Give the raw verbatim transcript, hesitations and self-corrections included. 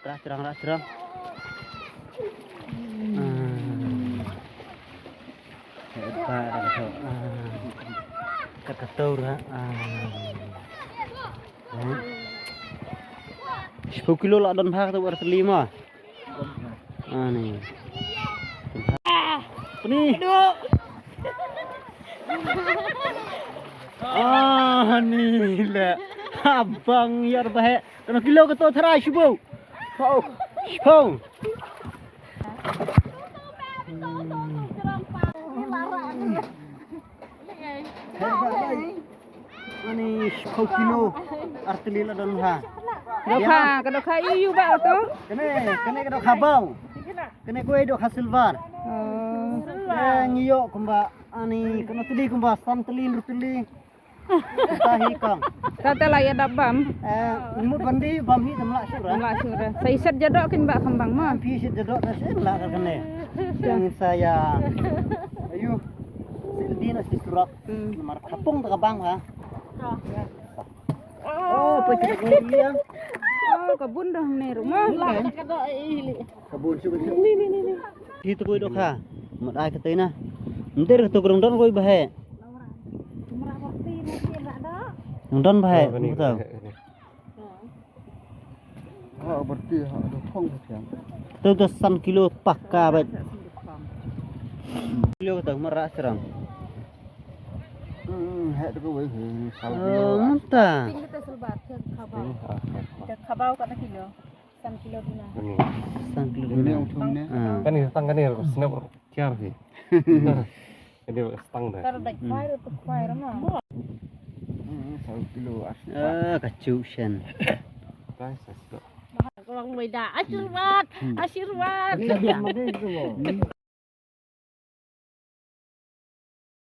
Rah syrang, rah syrang. Ah. Hebat, rah syrang. Ah. Kat kato rah. Ah. Eh. Shiphew kilo lah don bha kato artylli mo. Ani. Puni. Ani le. Habang ïar bahek. Kano kilo kato tharai shiphew. Shiphew. Ani shiphew kilo artylli la don ha. Ka dohkha, ka dohkha ïu ïu ba to? Kane, kane ka dohkha baw. Kane kawei dohkha silver. Oh. Kane ngi ïoh kumba ani kano tylli kumba san tylli hynriew tylli. Tahi kong. Kata la ïa dap bam. Eh, mut ban dih bam hi tam lah sura. Tam lah sura. Sa i set jadoh kin ba kham bang ma. Phi set jadoh ta sen lah ka kane. Yang saya. Ayu. Sel di na si surak. Hmm. Namar kapung ta ka bang ha. Oh, pa cik ni dia. Oh, ka bun dah ni rumah. Lah ka doh i li. Ka bun shu shu. Ni ni ni ni. Hi tu koi dohkha. Mat ai kata ina. Menter tu kurang don koi bahek. Nang don bahai, oh, kani, betul. Kani, kani. Ha, berarti ha, ada thong macam. Tu tu san kilo pakka bat. Kilo tu marah serang. Hmm, hai tu kau wei, sal kilo. Oh, mantap. Tinggi tu selbat ke kabau. Ke kabau kat kilo. San kilo duna. Kani. San kilo duna. Ini yang ujung ni. Ah. Kani, tang kani, snap kiar sih. Ini stang dah. Kar dai khwai ruh tu khwai ruh ma. Hmm, satu kilo as. Ah, kacu shen. Guys, let's go. Orang muda, asirwad, asirwad. Ini dia mati tu.